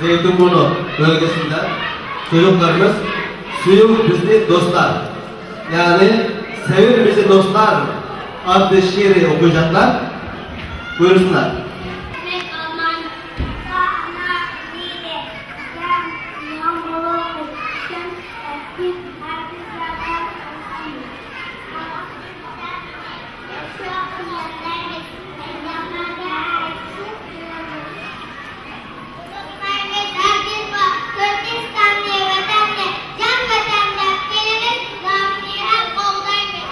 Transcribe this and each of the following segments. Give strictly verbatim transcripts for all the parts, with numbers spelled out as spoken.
زەيتۇنبۇرنۇ بۆلگىسىدە چوجۇقلىرىمىز سۆيۈڭ بىزنى دوستلار، يەنى سەۋىڭ بىزنى دوستلار ئاددىي شېئىرى ئوقۇيجاقلار. بۇيرۇسۇنلار. تۇركىستاننى ۋەتەننى، جان ۋەتەن دەپ كېلىمىز، نامىنى ھەم قوغدايمىز.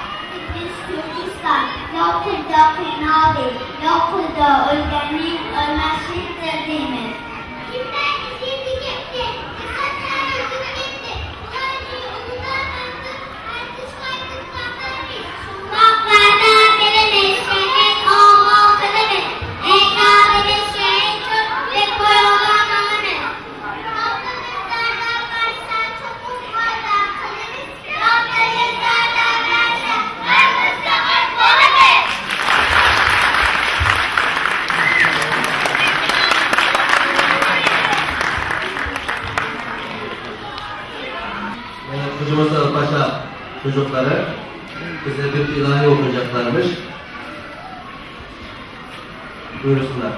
بىز تۈركىستان، يالقۇندا قىينالدى، يالقۇندا ئۆلگەننى ئۆلمەسلىكتۇر دەيمىز. كىملەر ئېزىلدى كەتتى، ئەسەبلەر ئۆلدى كەتتى، ئۇلارنى ئۇنتۇپ ئارتىش قايتىپ تاپمايمىز. شۇنداق ۋەدە بېرىمىز، شېھىت ئوغۇل قىلىمىز، ئەجدادىمىز شېھىت تۇرۇپ، بىز بۇ يولدا ماڭىمىز. يەنە خوجىمۇسا پاشا چوجۇقلىرى بىزگە بىر ئىلاھە ئوقۇيجاقلارمىش. بۇيرۇسۇنلار.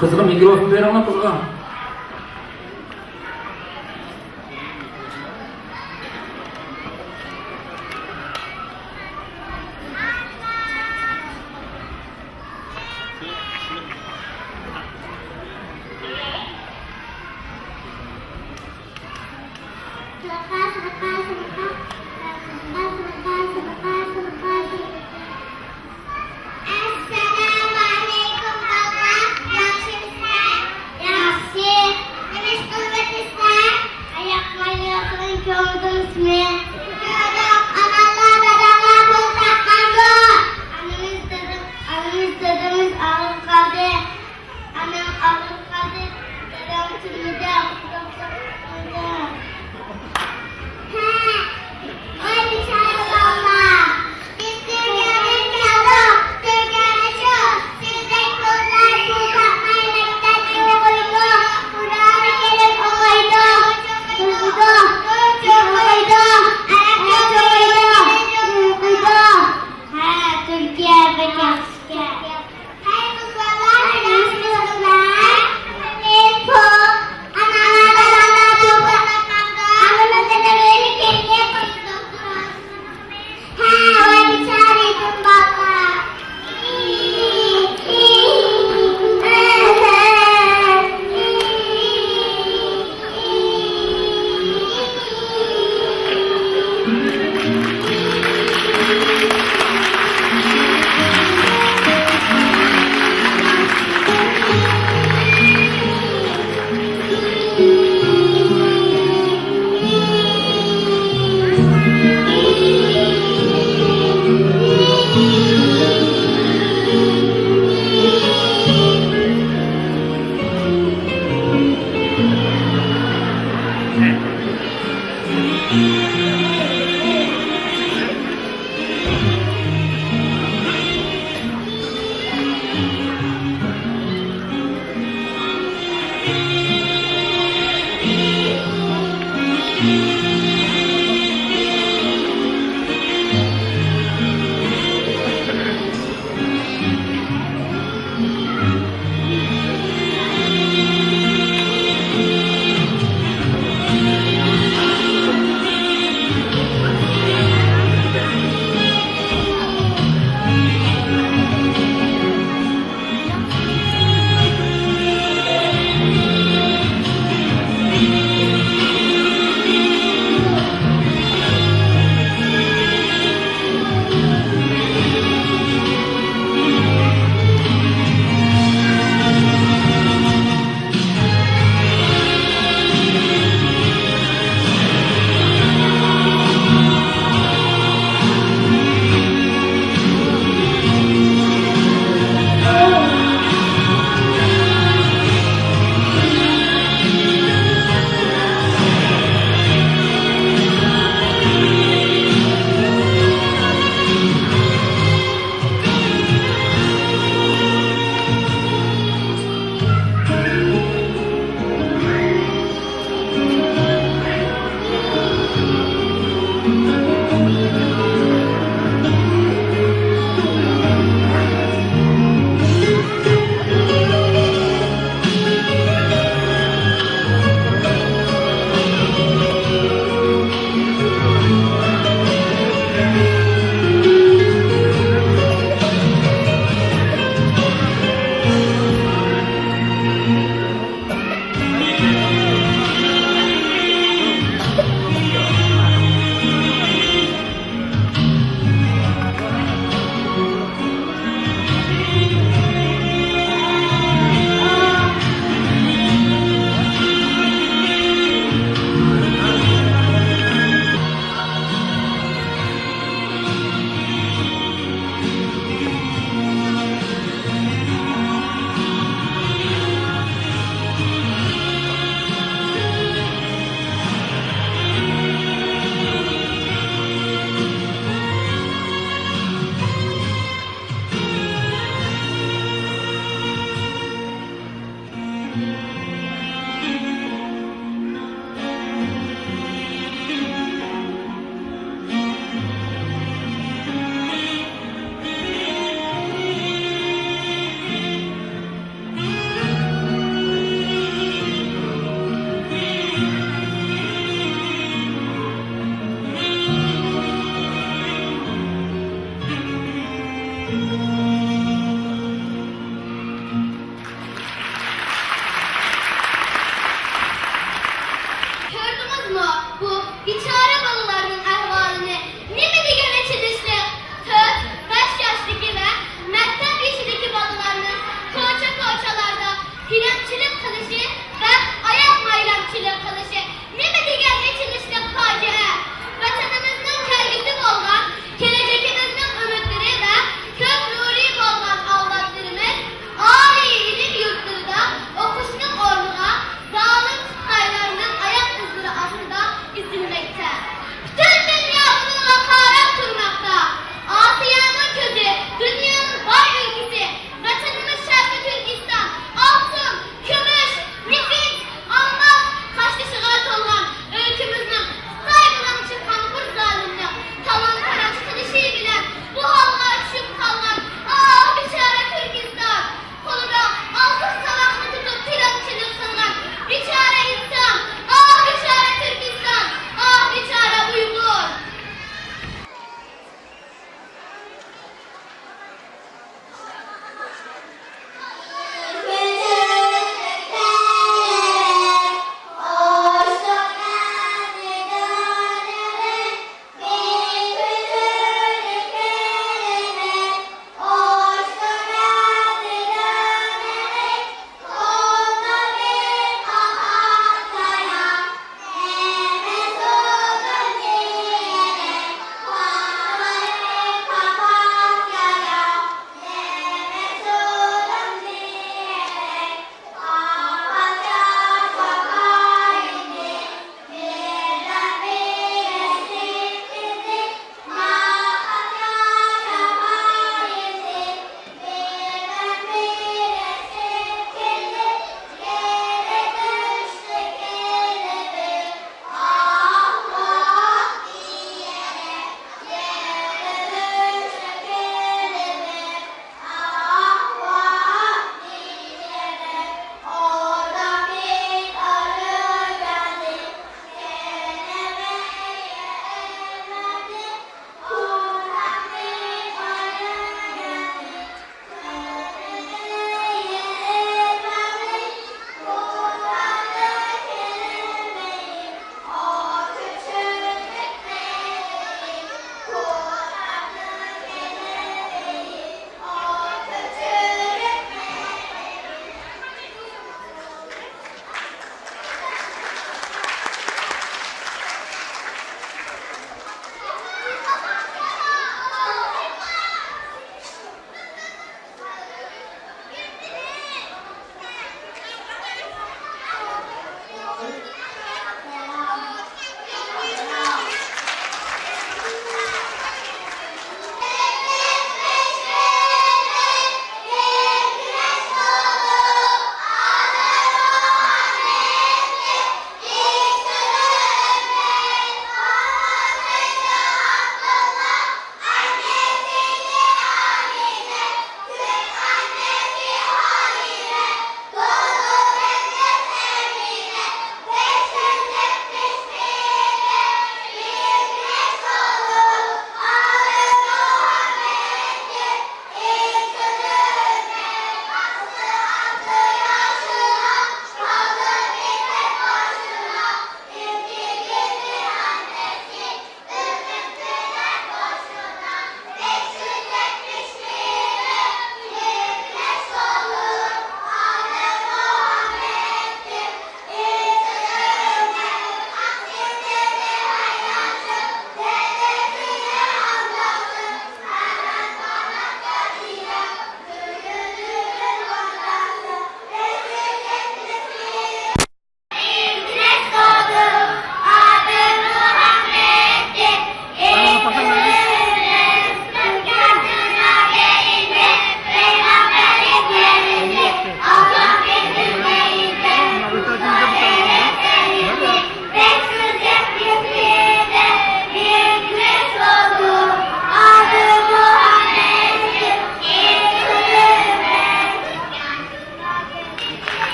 قىزغا مىكروفون بېرىڭلار، قىزغا. ئەسسالامۇئەلەيكۇم بالىلار، ياخشىمۇسىلەر؟ ياخشى.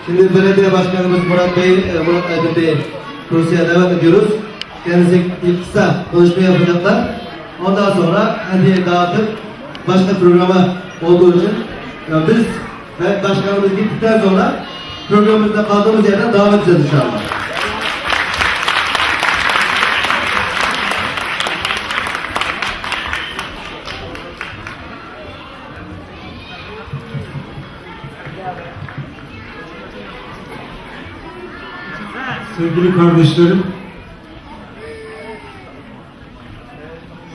Şimdi belediye başkanımız Murat Bey, e, Murat Aydın Bey'i kürsüye davet ediyoruz. Kendisi kısa konuşma yapacaklar. Ondan sonra hediye dağıtıp başka programa olduğu için, e, biz ve başkanımız gittikten sonra programımızda kaldığımız yerden devam edeceğiz inşallah. Sevgili kardeşlerim,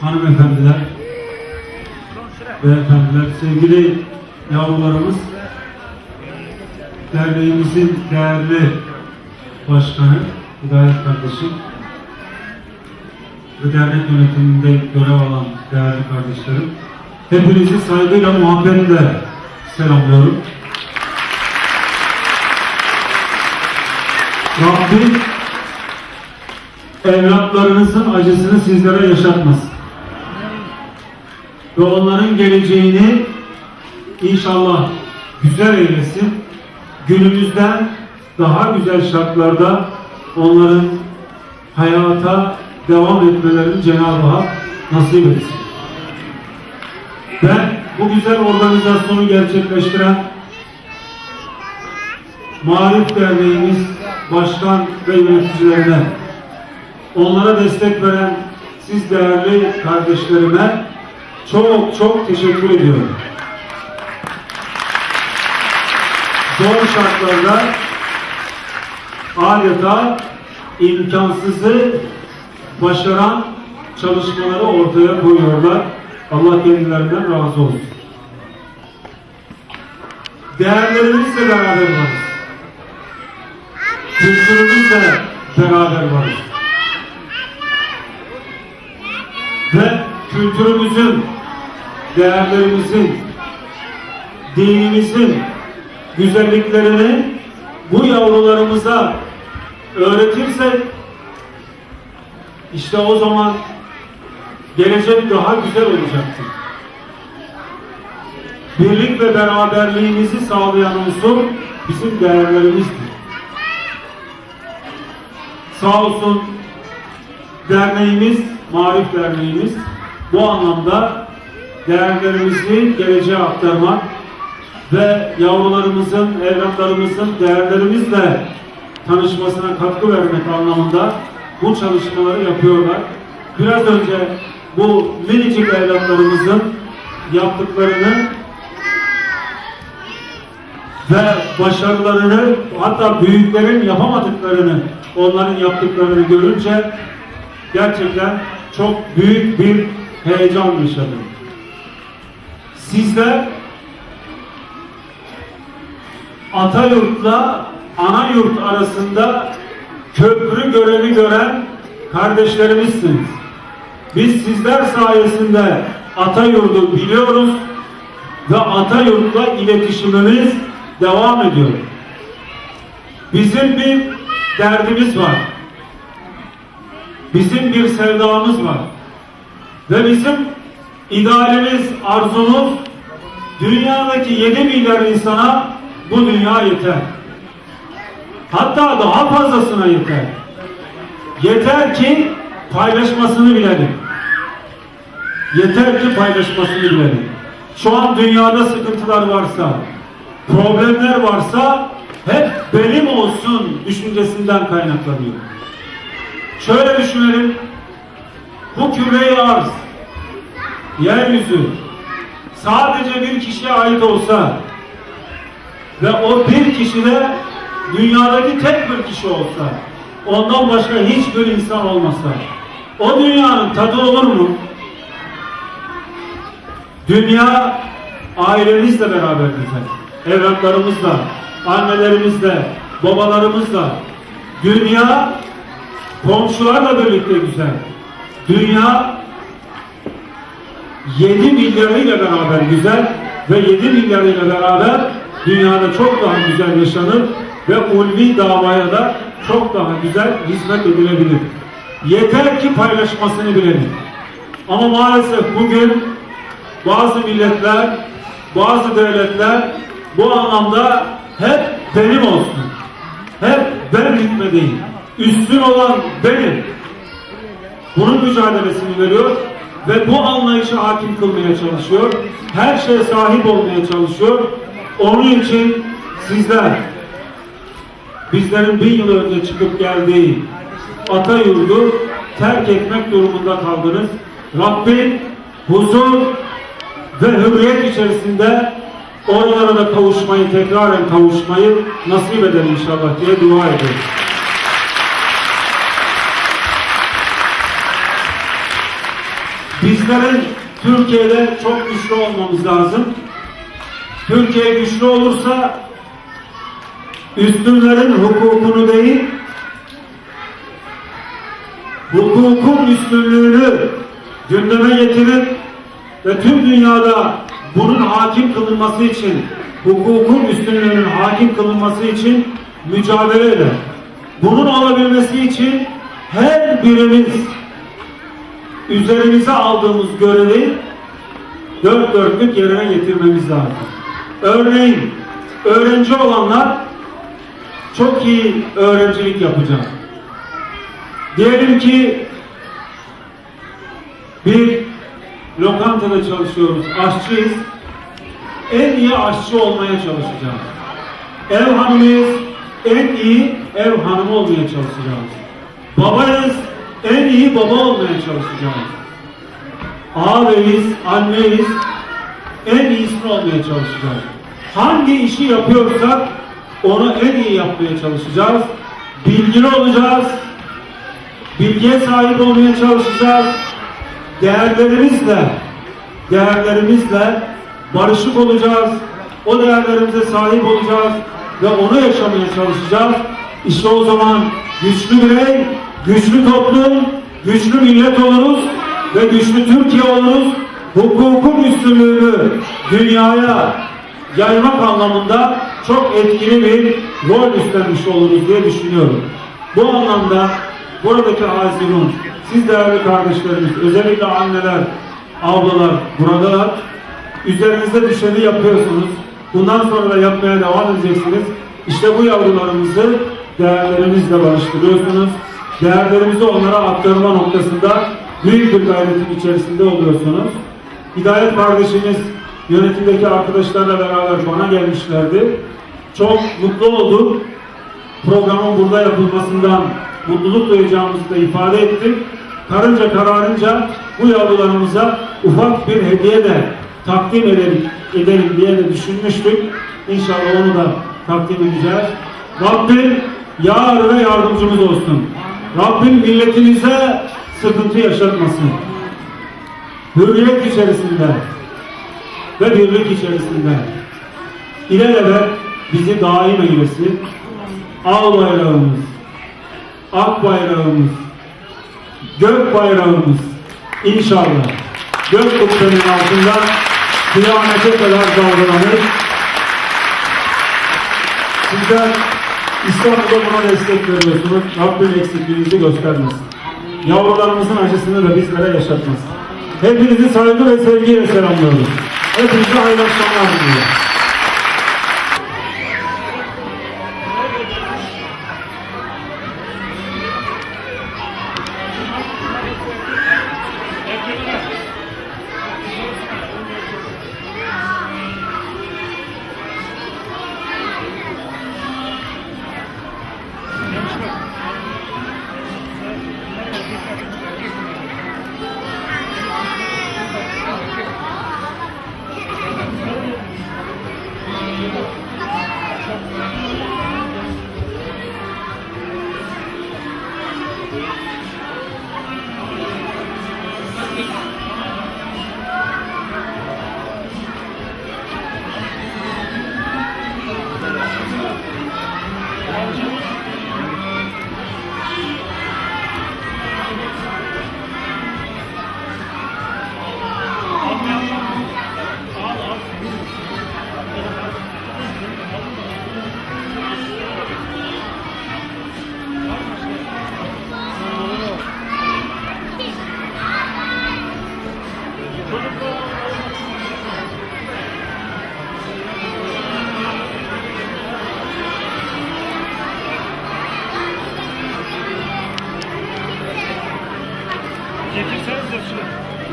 hanımefendiler, beyefendiler, sevgili yavrularımız, derneğimizin değerli başkanı Hidayet kardeşim, ve dernek yönetiminde görev alan değerli kardeşlerim, hepinizi saygıyla, muhabbetle selamlıyorum. Rabbim evlatlarınızın acısını sizlere yaşatmasın. Ve onların geleceğini inşallah güzel eylesin. Günümüzden daha güzel şartlarda onların hayata devam etmelerini Cenab-ı Hak nasip etsin. Ben bu güzel organizasyonu gerçekleştiren Maarif Derneğimiz başkan ve yöneticilerine, onlara destek veren siz değerli kardeşlerime çok çok teşekkür ediyorum. Zor şartlarda adeta imkansızı başaran çalışmaları ortaya koyuyorlar. Allah kendilerinden razı olsun. Değerlerimizle beraber varız. Kültürümüzle beraber varız. Ve kültürümüzün, değerlerimizin, dinimizin güzelliklerini bu yavrularımıza öğretirsek, işte o zaman gelecek daha güzel olacaktır. Birlik ve beraberliğimizi sağlayan unsur bizim değerlerimizdir. Sağ olsun derneğimiz, Maarif Derneğimiz bu anlamda değerlerimizi geleceğe aktarmak ve yavrularımızın, evlatlarımızın değerlerimizle tanışmasına katkı vermek anlamında bu çalışmaları yapıyorlar. Biraz önce bu minicik evlatlarımızın yaptıklarını ve başarılarını, hatta büyüklerin yapamadıklarını, onların yaptıklarını görünce gerçekten çok büyük bir heyecan yaşadım. Sizler Atayurt'la Anayurt arasında köprü görevi gören kardeşlerimizsiniz. Biz sizler sayesinde Atayurt'u biliyoruz ve Atayurt'la iletişimimiz devam ediyor. Bizim bir derdimiz var. Bizim bir sevdamız var. Ve bizim idealimiz, arzumuz dünyadaki yedi milyar insana bu dünya yeter. Hatta daha fazlasına yeter. Yeter ki paylaşmasını bilelim. Yeter ki paylaşmasını bilelim. Şu an dünyada sıkıntılar varsa, problemler varsa hep benim olsun düşüncesinden kaynaklanıyor. Şöyle düşünelim, bu küre-i arz, yeryüzü sadece bir kişiye ait olsa ve o bir kişi de dünyadaki tek bir kişi olsa, ondan başka hiçbir insan olmasa, o dünyanın tadı olur mu? Dünya ailemizle beraber güzel. Evlatlarımızla, annelerimizle, babalarımızla. Dünya komşularla birlikte güzel. Dünya yedi milyarıyla beraber güzel ve yedi milyarıyla beraber dünyada çok daha güzel yaşanır ve ulvi davaya da çok daha güzel hizmet edilebilir. Yeter ki paylaşmasını bilelim. Ama maalesef bugün bazı milletler, bazı devletler bu anlamda hep benim olsun, Ben bitmedeyim. Üstün olan benim. Bunun mücadelesini veriyor ve bu anlayışa hakim kılmaya çalışıyor. Her şeye sahip olmaya çalışıyor. Onun için sizler, bizlerin bin yıl önce çıkıp geldiği ata yurdu terk etmek durumunda kaldınız. Rabbim huzur ve hürriyet içerisinde oralara da kavuşmayı, tekraren kavuşmayı nasip eder inşallah diye dua ediyorum. Bizlerin Türkiye'de çok güçlü olmamız lazım. Türkiye güçlü olursa üstünlerin hukukunu değil, hukukun üstünlüğünü gündeme getirip ve tüm dünyada bunun hakim kılınması için, hukukun üstünlüğünün hakim kılınması için mücadele eder. Bunun olabilmesi için her birimiz üzerimize aldığımız görevi dört dörtlük yerine getirmemiz lazım. Örneğin öğrenci olanlar çok iyi öğrencilik yapacak. Diyelim ki bir lokantada çalışıyoruz, aşçıyız. En iyi aşçı olmaya çalışacağız. Ev hanımıyız, en iyi ev hanımı olmaya çalışacağız. Babayız, en iyi baba olmaya çalışacağız. Ağabeyiz, anneyiz, en iyisini olmaya çalışacağız. Hangi işi yapıyorsak onu en iyi yapmaya çalışacağız. Bilgili olacağız, bilgiye sahip olmaya çalışacağız. Değerlerimizle, değerlerimizle barışık olacağız. O değerlerimize sahip olacağız ve onu yaşamaya çalışacağız. İşte o zaman güçlü birey, güçlü toplum, güçlü millet oluruz ve güçlü Türkiye oluruz. Hukukun üstünlüğünü dünyaya yaymak anlamında çok etkili bir rol üstlenmiş oluruz diye düşünüyorum. Bu anlamda buradaki hazirun, siz değerli kardeşlerimiz, özellikle anneler, ablalar buradalar. Üzerinizde düşeni yapıyorsunuz. Bundan sonra da yapmaya devam edeceksiniz. İşte bu yavrularımızı, değerlerimizle barıştırıyorsunuz. Değerlerimizi onlara aktarma noktasında büyük bir gayretin içerisinde oluyorsunuz. Hidayet kardeşimiz yönetimdeki arkadaşlarla beraber bana gelmişlerdi. Çok mutlu oldum. Programın burada yapılmasından mutluluk duyacağımızı da ifade ettik. Karınca kararınca bu yavrularımıza ufak bir hediye de takdim edelim, edelim diye de düşünmüştük. İnşallah onu da takdim edeceğiz. Rabbim yar ve yardımcımız olsun. Rabbim milletimize sıkıntı yaşatmasın. Hürriyet içerisinde ve birlik içerisinde ilelebet bizi daim eylesin. Al bayrağımız, ak bayrağımız, gök bayrağımız inşallah gök kubbenin altında kıyamete kadar dalgalanır. Sizler İstanbul'da buna destek veriyorsunuz. Rabbim eksikliğinizi göstermesin. Yavrularımızın acısını da bizlere yaşatmasın. Hepinizi saygı ve sevgiyle selamlıyorum. Hepinize hayırlı akşamlar diliyorum.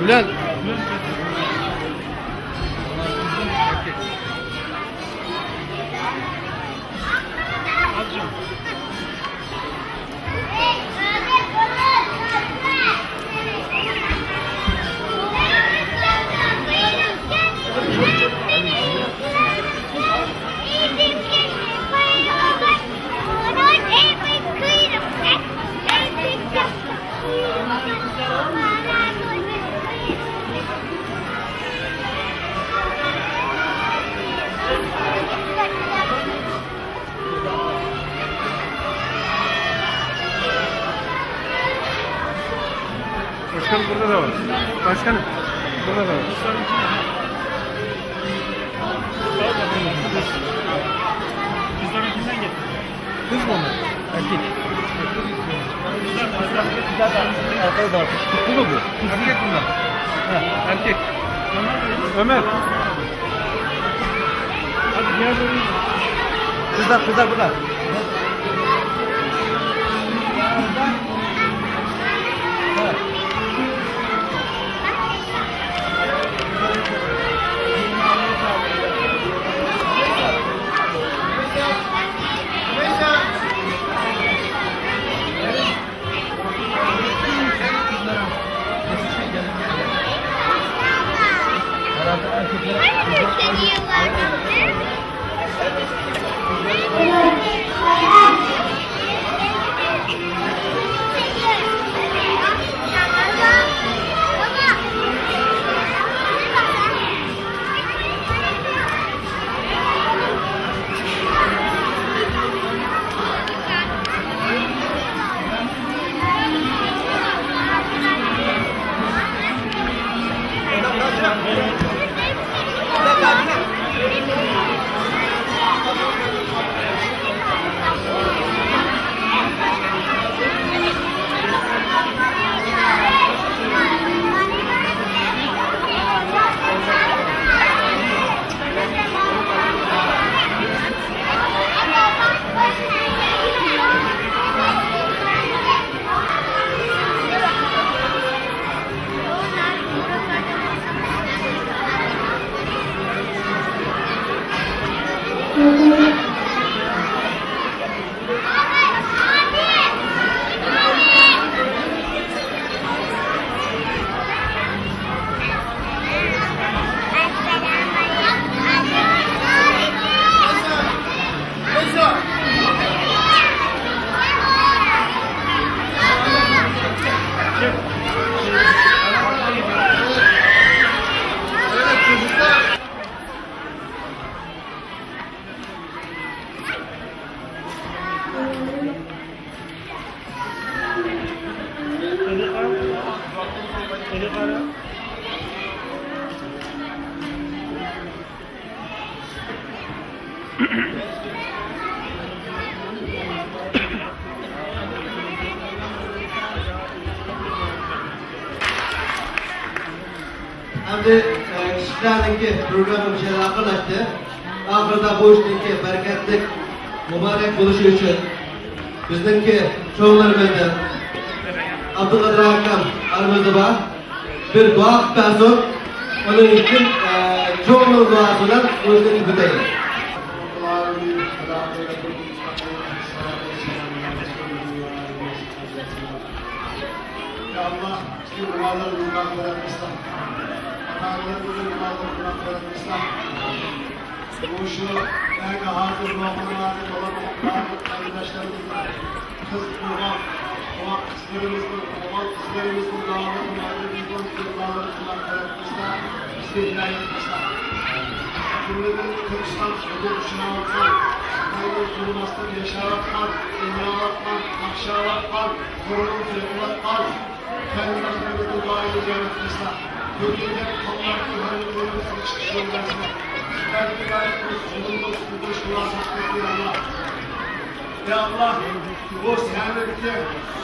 Bülent. Başkanım, burada da var. Başkanım, burada da var. Kızlarınkinden getir. Kız mı onlar? Erkek. Arkada da artık. Tuttu mu bu? Erkek bunlar. Ha, erkek. Ömer. Hadi diğerleri. Kızlar, kızlar burada. ئەمدى، ئە، كىچىكلەرنىڭكى پروگرامما مۇشۇ يەردە ئاخىرلاشتى. ئاخىرىدا بۇ ئىشنىڭكى بەرىكەتلىك، مۇبارەك بولۇشى ئۈچۈن بىزنىڭكى چوڭلىرىمىزدىن ئابدۇقادىر ئاكام ئارىمىزدا بار. بىر دۇئا قىلىپ بەرسۇن. ئۇنىڭ ئۈچۈن، ئە، چوڭنىڭ دۇئاسى بىلەن بۇ ئىشنى تۈگىتەيلى. يا الله، بىزنىڭ گۇناھلىرىمىزنى مەغپىرەت قىلسۇن. ئاتا-ئانىلىرىمىزنىڭ گۇناھلىرىنى مەغپىرەت قىلسۇن. مۇشۇ ئەگە ھازىر رومانلارنى بولغان قېرىنداشلىرىمىزنىڭ قىز، ئوغۇل، ئوغۇل قىزلىرىمىزنىڭ، ئوغۇل قىزلىرىمىزنىڭ داۋاملىق مەغپىرەت قىلسۇن، بىزنى ھىدايەت قىلسۇن. جۈملىدىن تۈركىستان سۇدىغا ئۇچراۋاتقان، خىتاينىڭ زۇلۇم ئاستىدا ياشاۋاتقان، ئىمراۋاتقان، قاقشاۋاتقان، قورۇنىڭ تېپىۋاتقان، قېرىنداشلىرىمىزنى دائىم زىيارەت قىلسا، تۆكۈلگەن قانلارنىڭ ھەممىسىنى چىقىش يولى بەرسە، خىتايدىن ئىبارەت بۇ زۇلۇمنىڭ ئۈستىدىن شۇلار ساقلىسۇن، يا ئاللا. يا ئاللا، بۇ سەھەردىكى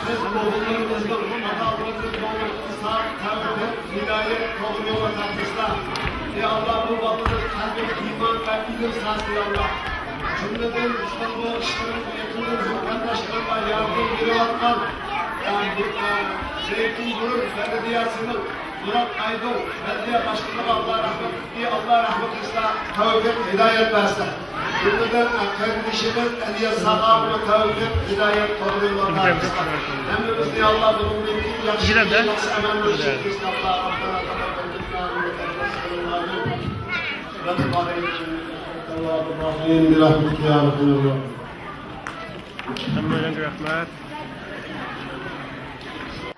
بىز ئوغۇللىرىمىزنىڭ، ئاتا-ئانىلىرىمىزنىڭ كۆڭلىدىن ساق، تەۋپىق، ھىدايەت، توغرا يولغا تارتسىلا. يا ئاللا، بۇ بالىلىرىمىز قەلبىگە ئىمان ۋە ئىلىم سالسۇن، يا ئاللا. جۈملىدىن بىزنىڭ بۇ ئىشلىرىمىزغا يېقىندىن يېقىنلاشقانغا ياردەم بېرىۋاتقان، ئە، بۇ، ئە، زەيتۇنبۇرۇن بەلەدىيەسىنىڭ مۇرات ئايدۇڭ، بەلدىيە باشلىقىغا ئاللا رەھمەت قىلسۇن، ئاللا رەھمەت قىلسۇن، تەۋپىق ھىدايەت بەرسۇن. جۈملىدىن قېرىندىشىمىز ئەلىياز ساغاغىمۇ تەۋپىق ھىدايەت قىلدۇرۇۋاتارمىز. ھەممىمىزنى ئاللا بۇنىڭدىن كېيىن ياخشى، ياخشى ئەمەل قىلىشىمىزنى ئاللا. ھەممىڭلارغا رەھمەت.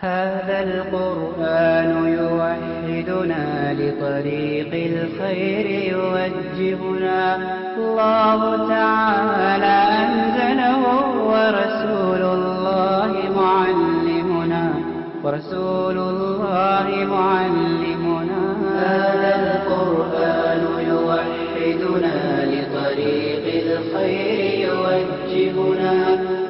هذا القرآن يوحدنا لطريق الخير يوجهنا الله تعالى أنزله ورسول الله معلمنا ورسول الله معلمنا هذا القرآن يوحدنا لطريق الخير يوجهنا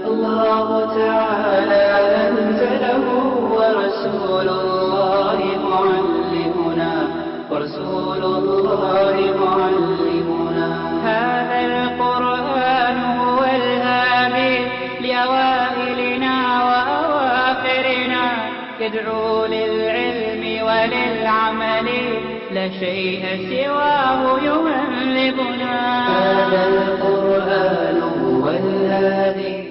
الله تعالى أنزله ورسول الله معلمنا ورسول الله معلمنا هذا القرآن هو الهادي لأوائلنا وأواخرنا يدعو للعلم وللعمل لا شيء سواه يهذبنا هذا القرآن هو الهادي